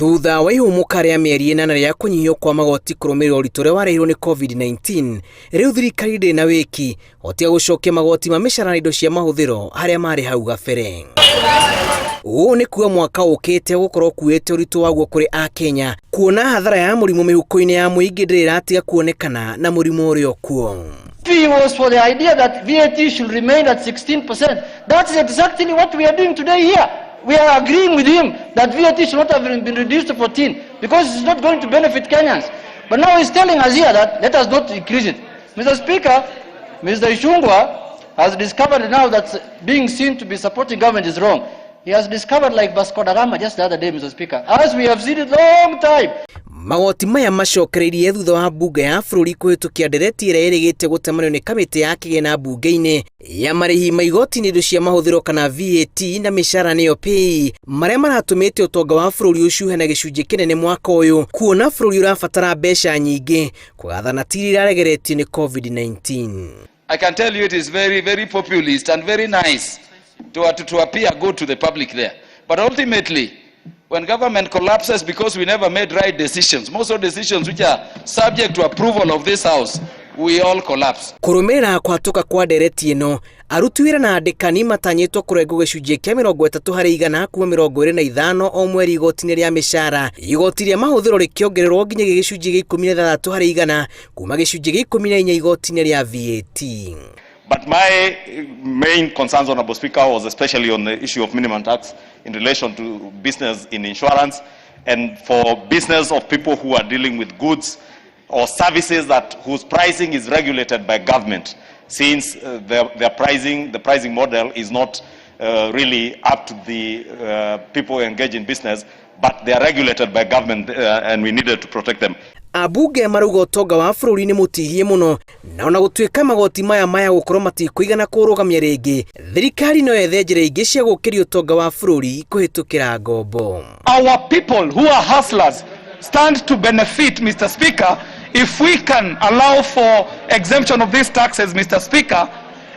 Thutha wa ihũmũka rĩa mĩeri ĩnana rĩa kũnyihio kwa magoti kũrũmĩrĩra ũritũ ũrĩa warehirwo nĩ COVID-19, rĩu thirikari ndĩrĩ na wĩki o tiga gũcokia magoti ma mĩcara na indo cia mahũthĩro harĩa marĩ hau gabere. Ũũ nĩ kuga mwaka ũkĩte ũgũkorwo ũkuĩte ũritũ waguo kũrĩ Akenya kuona hathara ya mũrimũ mĩhuko-inĩ ya mũingĩ ndĩrĩ ĩratiga kuonekana na mũrimũ ũrĩ o kuo. He was for the idea that VAT should remain at 16%. That is exactly what we are doing today here. We are agreeing with him that VAT should not have been reduced to 14 because it's not going to benefit Kenyans. But now he's telling us here that let us not increase it. Mr. Speaker, Mr. Ichung'wah has discovered now that being seen to be supporting government is wrong. He has discovered, like Vasco da Gama just the other day, Mr. Speaker, as we have seen it long time. Magoti maya macokereirie thutha wa mbunge ya bũrũri kũhĩtũkia ndereti ĩrĩa ĩrĩgĩte gũtemanio nĩ kamĩtĩ ya kĩgĩna mbunge-inĩ ya marĩhi ma igoti nĩ indo cia mahũthĩro kana VAT na mĩcara nĩyo PAYE, marĩa maratũmĩte ũtonga wa bũrũri ũcuhe na gĩcunjĩ kĩnene mwaka ũyũ, kuona bũrũri ũrabatara mbeca nyingĩ kũgathana tiri iraregeretio nĩ COVID-19. I can tell you it is very, very populist and very nice to appear good to the public there. But ultimately, when government collapses because we never made right decisions, most of the decisions which are subject to approval of this house, we all collapse. Kũrũmĩrĩra kwatũka kwa ndereti ĩno, aruti wĩra na andĩkani matanyĩtwo kũrengwo gĩcunjĩ kĩa 30% kuma 25 o mweri igoti-inĩ rĩa mĩcara, igoti rĩa mahũthĩro rĩkĩongererwo nginyagia gĩcunjĩ gĩa 16% kuma gĩcunjĩ gĩa 14 igoti-inĩ rĩa VAT. But my main concerns, Honorable Speaker, was especially on the issue of minimum tax in relation to business in insurance and for business of people who are dealing with goods or services that whose pricing is regulated by government, since the pricing model is not really up to the people engaged in business, but they are regulated by government and we needed to protect them. Ambunge marauga ũtonga wa bũrũri nĩ mũtihie mũno, na ona gũtuĩka magoti maya maya gũkorwo matikũigana kũrũgamia rĩngĩ, thirikari no yethe njĩra ingĩ cia gũkĩria ũtonga wa bũrũri kũhĩtũkĩra ngombo. Our people who are hustlers stand to benefit, Mr. Speaker, if we can allow for exemption of these taxes, Mr. Speaker.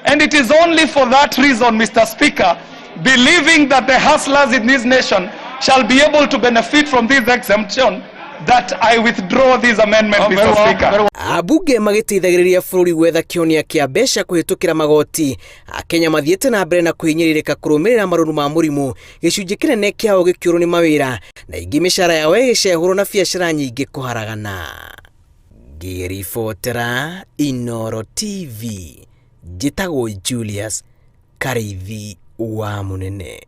And it is only for that reason, Mr. Speaker, believing that the hustlers in this nation shall be able to benefit from this exemption, that I withdraw this amendment, Oh, Mr. very well, Speaker. very well. Ambunge magĩteithagĩrĩria bũrũri gwetha kĩhonia kĩa mbeca kũhĩtũkĩra magoti, Akenya mathiĩte na mbere na kũhinyĩrĩrĩka kũrũmĩrĩra marũrũ ma mũrimũ, gĩcunjĩ kĩnene kĩao gĩkĩũrwo nĩ mawĩra na ingĩ mĩcara yao ĩgĩcehũrwo na biacara nyingĩ kũharagana. Ngĩribotera Inoro TV, njĩtagwo Julius Karĩithi wa Mũnene.